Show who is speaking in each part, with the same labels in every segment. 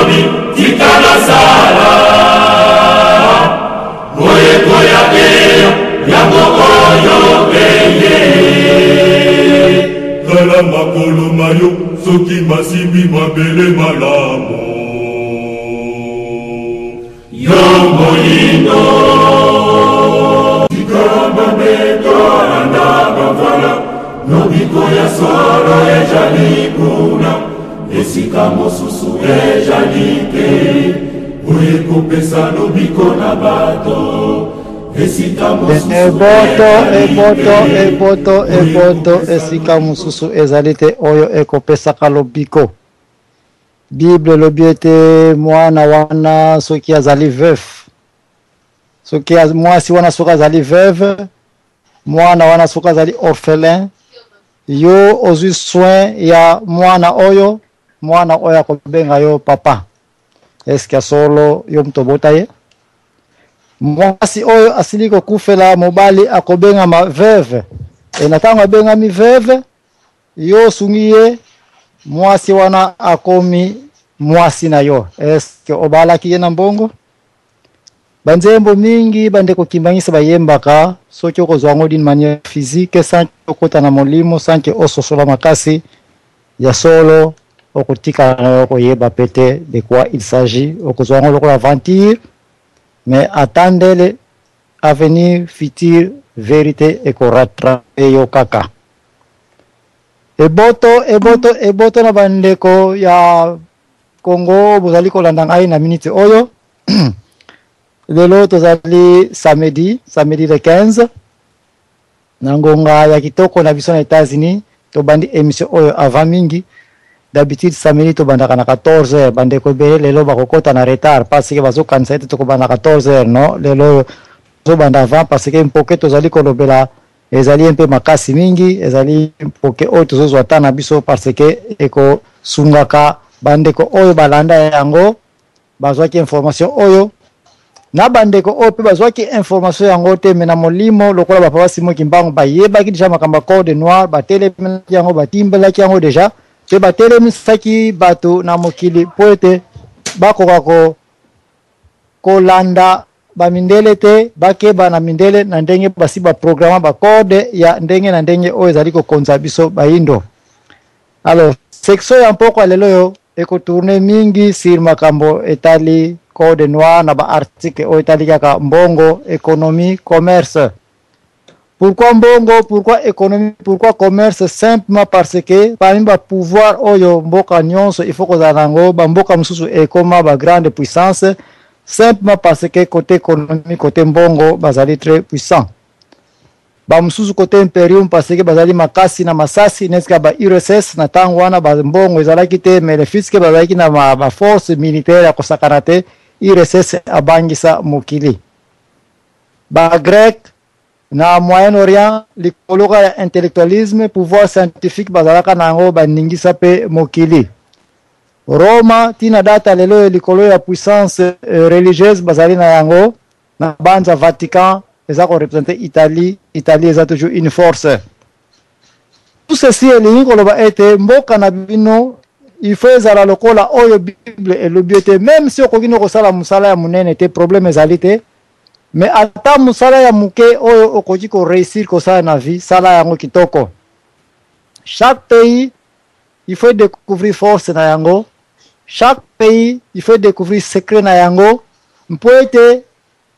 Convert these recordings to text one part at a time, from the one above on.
Speaker 1: Olobi tika nasala boye koya eya yango oyo eye. Tala makolo ma yo soki masimbi mabele malamu. Yo moyindo tika mabe tolanda bamvala lobiko ya solo ejali kuna esika mosusu ejali te oye kopesa lobiko na bato esika mosusu.
Speaker 2: Eboto, eboto, eboto, eboto, esika mosusu ezali te oyo ekopesaka lobiko. Bible elobi ete mwana wana soki azali veuf, soki mwasi wana soki azali veuve, mwana wana soki azali orphelin, yo ozwi soin ya mwana oyo, mwana oyo akobenga yo papa. Eske ya solo yo moto obota ye? Mwasi oyo asili kokufela mobali akobengama veuve, e na ntango abengami veuve, yo osungi ye, mwasi wana akomi mwasi na yo. Eske obalaki ye na mbongo? Banzembo mingi bandeko kimbangisa bayembaka, soki okozwa yango d'une manière physique sans okota na molimo, sans que ososola makasi ya solo, okotikala na yo koyeba pe te de quoi il s'agit. Okozwa yango lokola aventure, mais attendez avenir futur, verite ekorattrape yo kaka. Eboto, eboto, eboto na bandeko ya Congo bozali kolanda ngai na minute oyo. Lelo tozali samedi, samedi le 15 na ngonga ya kitoko na biso na États-Unis. Tobandi émission oyo avant mingi. D'habitude samedi tobandaka na 14 heures. Bandeko ebele lelo bakokota na retard parce que bazokanisa ete tokobanda na 14 heures. Non, lelo oyo tozobanda avant parce que mpoke tozali kolobela ezali mpe makasi mingi, ezali mpoke oyo tozozwa ta na biso parce que ekosungaka bandeko oyo balanda yango bazwaki information oyo, na bandeko oyo mpe bazwaki information yango te, me na molimo lokola bapapa Simon Kimbangu bayebaki deja makambo ya code noir, batelemelaki yango, batimbelaki yango deja mpe batelemisaki bato na mokili mpo ete bakoka kolanda bamindele te, bakeba na mindele na ndenge basi baprograma bacode ya ndenge na ndenge oyo ezali kokonza biso bayindo. Alors section ya mpokwa ya lelo oyo ekotourne mingi sur makambo etali code noir na baarticle oyo etali kaka mbongo, économie, commerce. Pourquoi mbongo, pourquoi économie, pourquoi commerce? Simplement parce que parmi ba pouvoir oyo mboka nyonso il faut kozala nango, ba mboka mosusu ekoma ba grande puissance simplement parce que côté économie, côté mbongo bazali très puissant. Ba mosusu côté imperium parce que bazali makasi na masasi neti ka ba URSS na ntango wana ba mbongo ezalaki te, mais le fait que bazalaki na ba force militaire ya kosakana te, URSS abangisa mokili. Ba grec na Moyen-Orient likolo kaka ya intellectualisme, pouvoir scientifique bazalaka na yango baningisa pe mokili. Roma tina data lelo oyo likolo ya puissance religieuse bazali na yango, na banza Vatican eza ko representer Italie, Italie eza toujours une force. Tout ceci elingi koloba ete mboka na bino il faut ezala lokola oyo Bible elobi ete même si okoki no kosala mosala ya monene te, problème ezali te, mais ata mosala ya moke oyo okoki ko réussir kosala na vie, sala yango kitoko. Chaque pays il faut découvrir force na yango, chaque pays il faut découvrir secret na yango mpo ete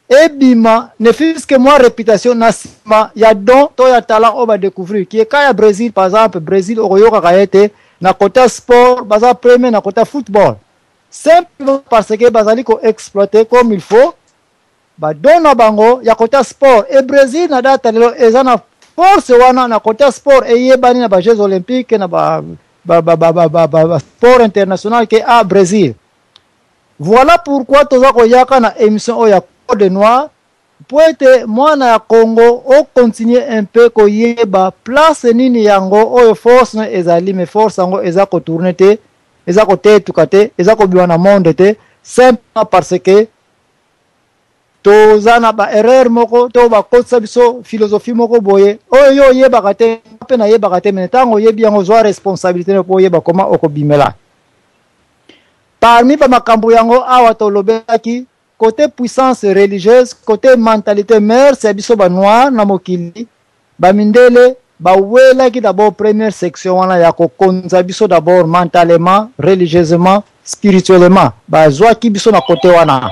Speaker 2: ebima ne fût-ce que mwa réputation na nsima ya don to ya talent oyo badécouvrir. Qui est cas ya Brésil par exemple. Brésil okoyokaka ete na côté sport baza premier, na côté football, simplement parce que bazali ko exploiter comme il faut badon na bango ya côté sport. Et Brésil na data lelo eza na force wana na côté sport, eyebani na ba Jeux olympiques, na ba sport international ke a Brésil. Voilà pourquoi toza koyaka na émission oyo ya code noir po ete mwana ya Congo ocontinue un peu koyeba place nini yango oyo force no ezali, mais force yango eza kotourne te, eza kotetuka te, eza kobima na monde te, simplement parce que toza na ba erreur moko to bakotisa biso philosophie moko boye oyo yo oyebaka te mpe nayebaka te. Mais ntango oyebi yango, ozwa responsabilité mpo oyeba koma okobimela. Parmi ba makambo yango awa tolobelaki cote puissance religieuse, cote mentalite mœurs ya biso ba noirs na mokili, ba mindele bawelaki d'abord première section wana ya kokonza biso d'abord mentalement, religieusement, spirituellement, bazwaki biso na cote wana.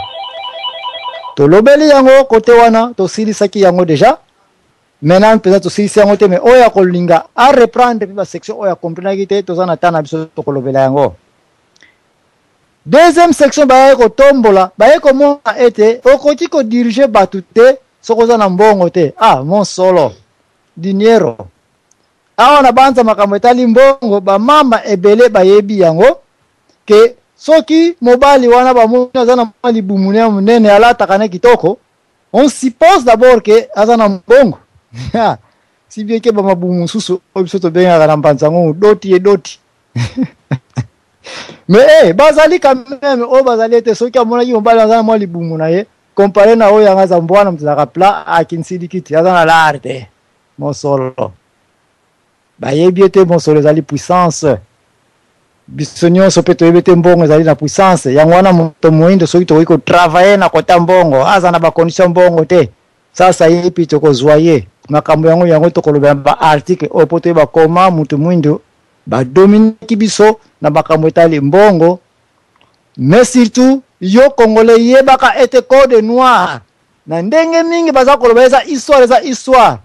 Speaker 2: Tolobeli yango cote wana, tosilisaki yango dejà. Maintenant mpenza tosilisi yango te, mais oyo akolinga a reprendre mpe ba section oyo akomprenaki te, toza na temps na biso tokolobela yango. Deuxième section bayaki kotombola, baye komona ete okoki ko diriger batu te soki oza na mbongo te. Ah mosolo, dinero. Awa na banza makambo etali mbongo, ba mama ebele bayebi yango ke soki mobali wana bamoni aza na mwa libumu ya monene, alataka ne kitoko, on suppose d'abord ke aza na mbongo. Si bien ke ba mabumu mosusu oyo biso tobengaka na mbanza ngongo doti ye doti. Mais eh, bazali quand même oyo bazali ete soki amonaki mobali aza na mwa libumu na ye compare na oyo yanga aza mbwana moto azalaka plat akinsilikiti aza na lare te mosolo bayebi ete mosolo ezali puissance biso nyonso mpe toyebi ete mbongo ezali na puissance yango wana moto moindo soki tokoki kotravaille na kota mbongo aza na bacondition mbongo te sasa ye mpe tokozwa ye makambo yango yango tokolobela ba article oyo mpo toyeba koma moto moindo Ba dominaki biso na makambo etali mbongo mais surtout yo congolais yebaka ete code noir na ndenge mingi baza koloba eza histoire eza histoire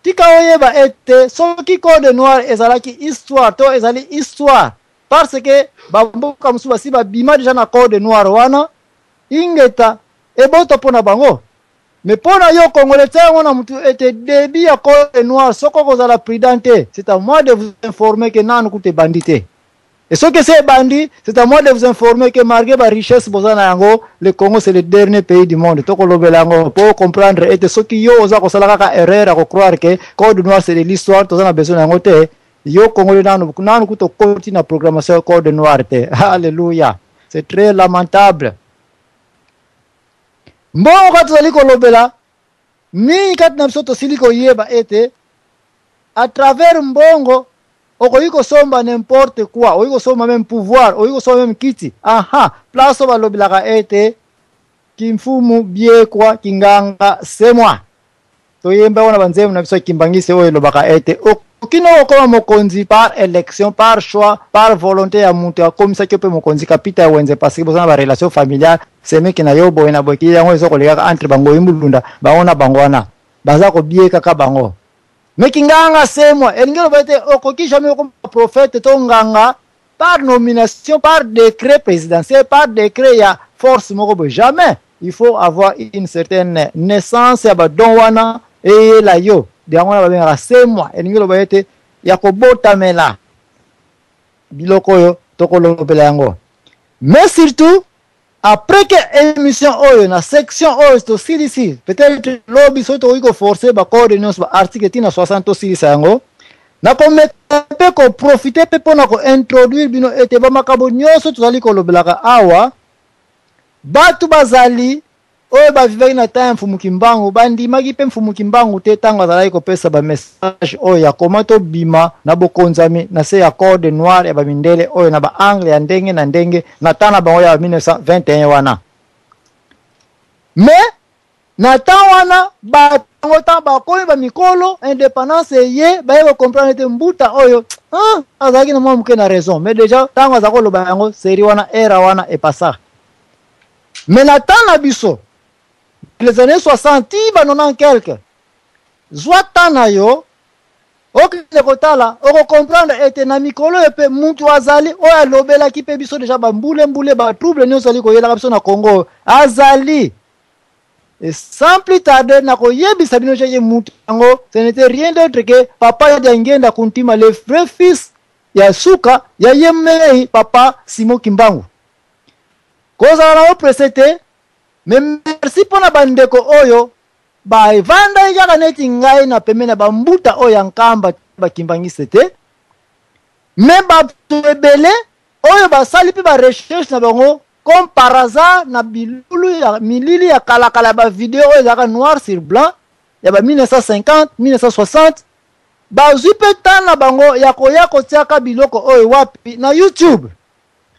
Speaker 2: tika oyeba ete soki code noir ezalaki histoire to ezali histoire parce que ba mboka mosusu basi babima deja na code noir wana ingeta ebota mpo na bango. Mais pona yo congolais tia yango na mutu ete debut ya code noir soki okozala prudent te c'est à moi de vous informer que nanu kutu ebandi te et soki esi ebandi c'est à moi de vous informer que malgré ba richesse boza na yango le Congo c'est le dernier pays du monde tokolobela yango po comprendre ete soki yo oza kosala kaka erreur ya ko croire que code noir c'est de l'histoire toza na besoin na yango te yo congolais nanu nanu kutu okoti na programmation ya code noir te alléluia c'est très lamentable. Mbongo kaka tozali kolobela, mingi kati na biso tosili koyeba ete à travers mbongo okoki kosomba n'importe quoi, okoki kosomba meme pouvoir, okoki kosomba meme kiti. Aha, place oyo balobelaka ete kimfumu biekwa kinganga semwa. Toyemba yango na ba nzembo na biso ya kimbanguiste oyo elobaka ete okoki no kokoma mokonzi par election, par choix, par volonte ya mutu akomisaki yo pe mokonzi kapita ya wenze parce que boza na ba relation familiale semeki na yo boye na boye yango ezo kolekaka entre ba ngoyi mulunda bango na bango wana baza kobie kaka bango mais kinganga semwa elingi oloba ete okoki jamais okoma prophète to nganga par nomination, par decret presidentiel, par decret ya force moko boye, jamais. Il faut avoir une certaine naissance ya ba don wana eyela yo. Yango wana babengaka semwa, elingi loba ete ya kobotamela biloko oyo tokolobela yango. Mais surtout après que émission oyo na section oyo tosilisi, peut-être lobi soki tokoki koforce ba code nyonso ba article ti na 60 tosilisa yango, nakomeka mpe koprofite mpe mpo na kointroduire bino ete bamakambo nyonso tozali kolobelaka awa, bato bazali oyo bavivaki na temps ya Mfumu Kimbangu bandimaki mpe Mfumu Kimbangu te ntango azalaki kopesa ba message oyo ya koma tobima na bokonzami na se ya code noir ya bamindele oyo na ba angle ya ndenge na ndenge na temps na bango ya 1921 wana. Mais na temps wana bato yango ntango bakomi ba mikolo independance eye baye ko comprendre ete mbuta oyo ah, azalaki na mwa moke na raison mais déjà ntango aza koloba yango serie wana era wana epasa. Mais na temps na biso les années 60 ti ba 90 quelque zwa temps na yo okende kotala oko comprendre ete na mikolo oyo pe mutu azali oyo alobelaki pe biso deja ba mbule mbule ba trouble nyonso azali koyelaka biso na Congo azali. Et sans plus tarder nakoyebisa bino ye mutu yango ce n'était rien d'autre que papa Diangienda Kuntima le vrai fils ya suka ya ye mei papa Simon Kimbangu. Kozala na yo presse te, mais merci pona ba ndeko oyo ba vandaki kaka neti ngai na pembeni ya ba mbuta oyo ya Nkamba ba kimbanguiste te, mais batu ebele oyo basali pe ba recherche na bango comme par hasard na bilulu ya milili ya kala kala ya ba video oyo ezalaka noir sur blanc ya ba 1950 1960 bazwi pe temps na bango ya koya kotiaka biloko oyo wapi na YouTube.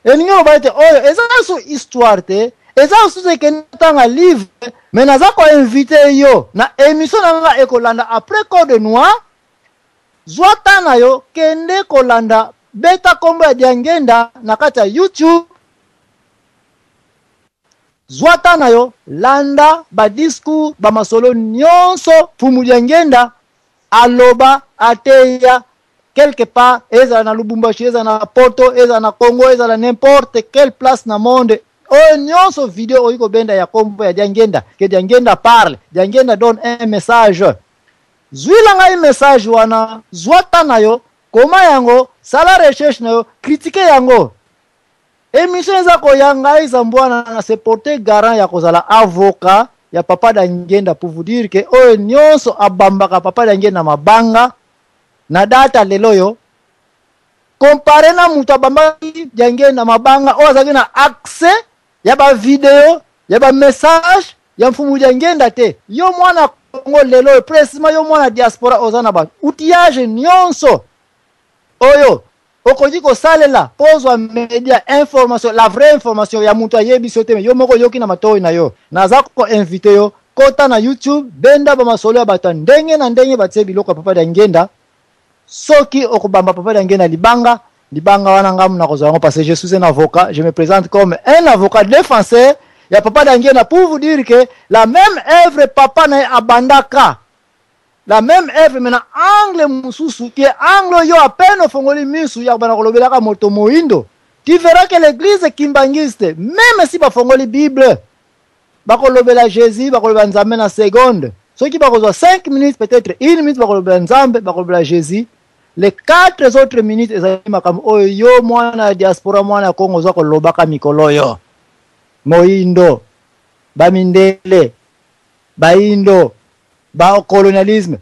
Speaker 2: Elingi koloba ete oyo eza su histoire te, eza lisusu ekende tanga livre, mais naza ko inviter yo na emission na nga ekolanda après code noir. Zwa temps na yo, kende kolanda, beta kombo ya Diangenda na kati ya YouTube. Zwa temps na yo, landa ba discours, ba masolo nyonso Mfumu Diangenda aloba, ateya quelque part, ezala na Lubumbashi, ezala na Poto, ezala na Congo, ezala n'importe quelle place na monde. Oyo nyonso video oyi kobenda ya kombo ya Diangenda, que Diangenda parle, Diangenda donne un message. Zwila ngai message wana, zwa temps na yo, koma yango, sala recherche na yo, critique yango. Emission eza koya, ngai Zambwana na se porter garant ya kozala avocat ya Papa Diangenda pour vous dire que oyo nyonso abambaka Papa Diangenda mabanga na data lelo yo compare na moto abambaki Diangenda mabanga oyo azalaki na accès ya ba video ya ba message ya Mfumu Diangenda te. Yo mwana Congo lelo oyo, précisément yo mwana diaspora oza na ba outillage nyonso oyo okoki kosalela mpo ozwa media information, la vraie information ya moto ayebisi yo te, yo moko oyoki na matoi na yo. Naza ko-invite yo, kota na YouTube, benda ba masolo ya bato ya ndenge na ndenge batie biloko ya Papa Diangenda. Soki okobamba Papa Diangenda libanga, libanga wana ngamu nakozwa yango parce que je suis un avocat, je me présente comme un avocat défenseur ya Papa Diangenda pour vous dire que la même œuvre papa na ye abandaka, la même œuvre mais na angle mosusu, qui est angle yo à peine ofongoli misu ya bana kolobelaka moto moindo. Tu verras que l'église kimbanguiste, même si bafongoli Bible, bakolobela Jésus, bakolobela Nzambe na seconde. Soki bakozwa 5 minutes, peut-être 1 minute, bakolobela Nzambe, bakolobela Jésus. Les 4 autres minutes ezali makambo oyo yo mwana ya diaspora, mwana ya Congo oza kolobaka mikolo yo. Moindo, bamindele, baindo, ba colonialisme,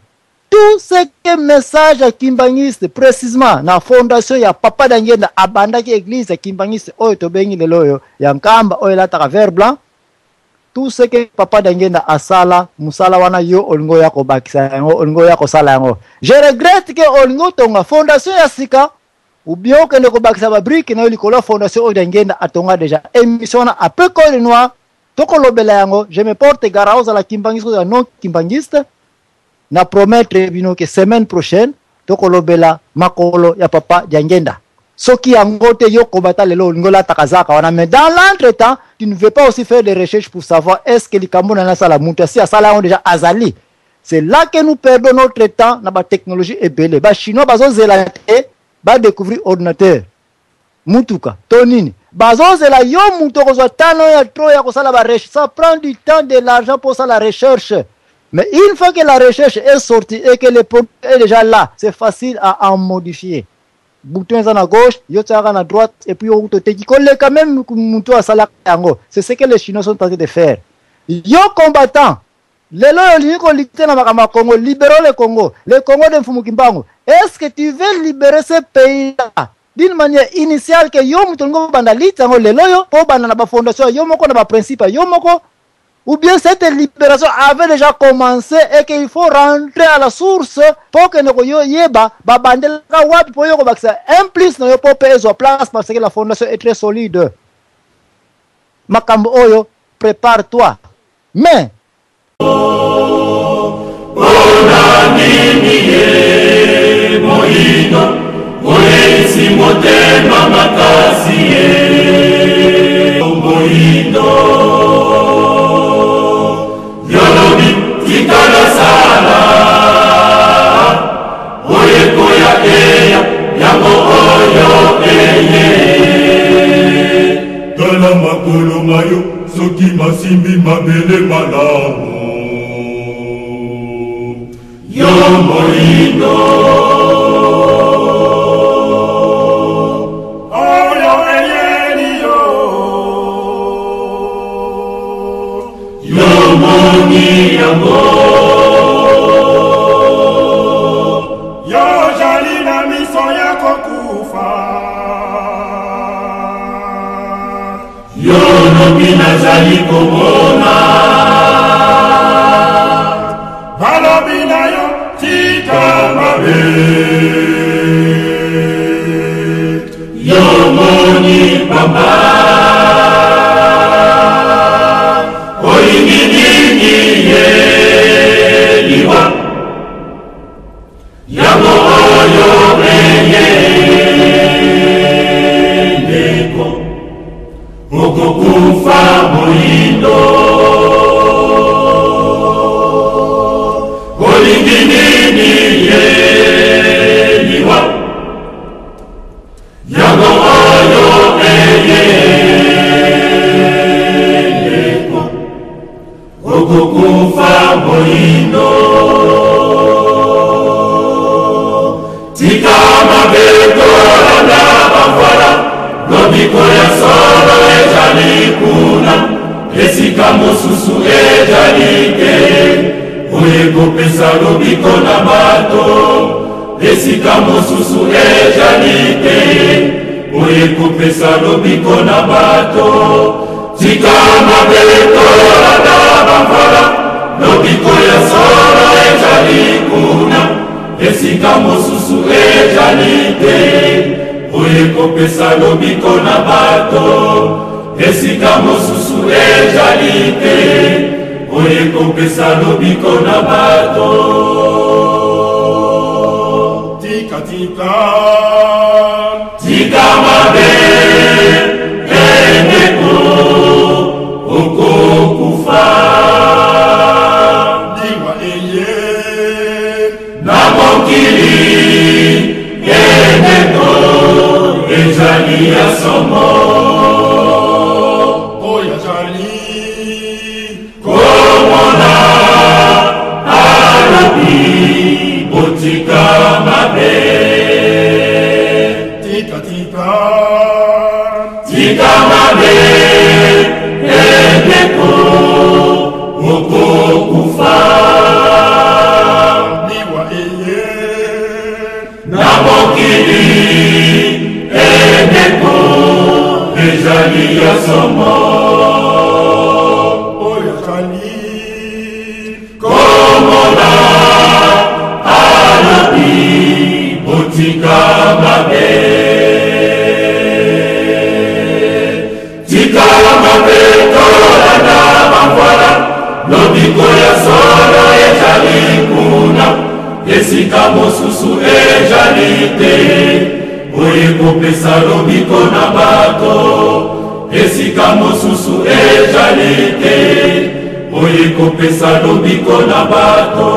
Speaker 2: tout ce que message ya kimbanguiste, précisément na fondation ya Papa Diangenda abandaki église ya kimbanguiste oyo tobengi lelo oyo ya Nkamba oyo elataka vert blanc. Tout ce que Papa Diangenda asala, musala wana yo olingo ya kobakisa yango, olingo ya kosala yango. Je regrette que olingo tonga fondation ya sika ou bien okende kobakisa ba briques na yo likolo ya fondation oyo Diangenda atonga déjà. Émission wana après code noir tokolobela yango. Je me porte garant, ozala kimbanguiste, ozala non kimbanguiste, na promettre bino que semaine prochaine tokolobela makolo ya Papa Diangenda. Soki yango te, yo kobata lelo olingi olataka zaka wana, mais dans l'entretemps tu ne veux pas aussi faire des recherches pour savoir est-ce que likambo na nasala mutu asi asala yango déjà azali. C'est là que nous perdons notre temps na ba technologie ebele. Ba chinois bazozela te ba découvrir ordinateur, mutuka to nini, bazozela yo mutu okozwa tano ya trop ya kosala ba recherche. Ça prend du temps, de l'argent pour ça la recherche. Mais une fois que la recherche est sortie et que le produit est déjà là, c'est facile à en modifier. Bouton eza na gauche, yo tiaka na droite, et puis yo toteki koleka même mutu asalaka yango. C'est ce que les Chinois sont en train de faire. Yo combattant, lelo oyo olingi kolite na makambo ya Congo, libérons le Congo, le Congo de Mfumu Kimbangu. Est-ce que tu veux libérer ce pays-là d'une manière initiale que yo mutu olingi obanda lite yango lelo yo, po obanda na ba fondation yo moko, na ba principe yo moko, ou bien cette libération avait déjà commencé et qu'il faut rentrer à la source pour que ndeko yo yeba babandelaka wapi po yo kobakisa un plus na yo po pe ezwa place, parce que la fondation est très solide. Makambo oyo, prépare-toi. Mais
Speaker 1: Mpona nini ye moyindo oyeisi motema makasi ye moyindo yolobi tika nasala oyekoya eya yango oyo eye tala makolo mayo soki masimbi mabele malamu yo moyindo oyo eyeli yo yo moni yango yo ozali na miso ya kokufa yo lobi nazali komona balobi na yo tika mabe yo moni pamba. Lobiko ya solo ezali kuna, esika mosusu ezali te. Oyo ekopesa lobiko na bato, esika mosusu ezali te. Oyo ekopesa lobiko na bato. Tika mabe tolanda bamvula, lobiko ya solo ezali kuna, esika mosusu ezali te. Oyo ekopesa lobiko na bato, esika mosusu ezali te. Oyo ekopesa lobiko na bato.
Speaker 3: Tika tika
Speaker 1: Tika mabe endeko, okokufa.
Speaker 3: Liwa eye
Speaker 1: na mokili endeko ezali ya somo.
Speaker 3: Oyo azali
Speaker 1: komona alobi botika mabe.
Speaker 3: Tika tika
Speaker 1: Tika mabe endeko, okokufa.
Speaker 3: Liwa eye
Speaker 1: na mokili endeko ezali ya somo.
Speaker 3: Oyo azali
Speaker 1: komona alobi botika mabe. Tika mabe tolanda bamvwala, lobiko ya solo ezali kuna, esika mosusu ezali te. Oyo ekopesa lobiko na bato, esika mosusu ezali te. Oyo ekopesa lobiko na bato.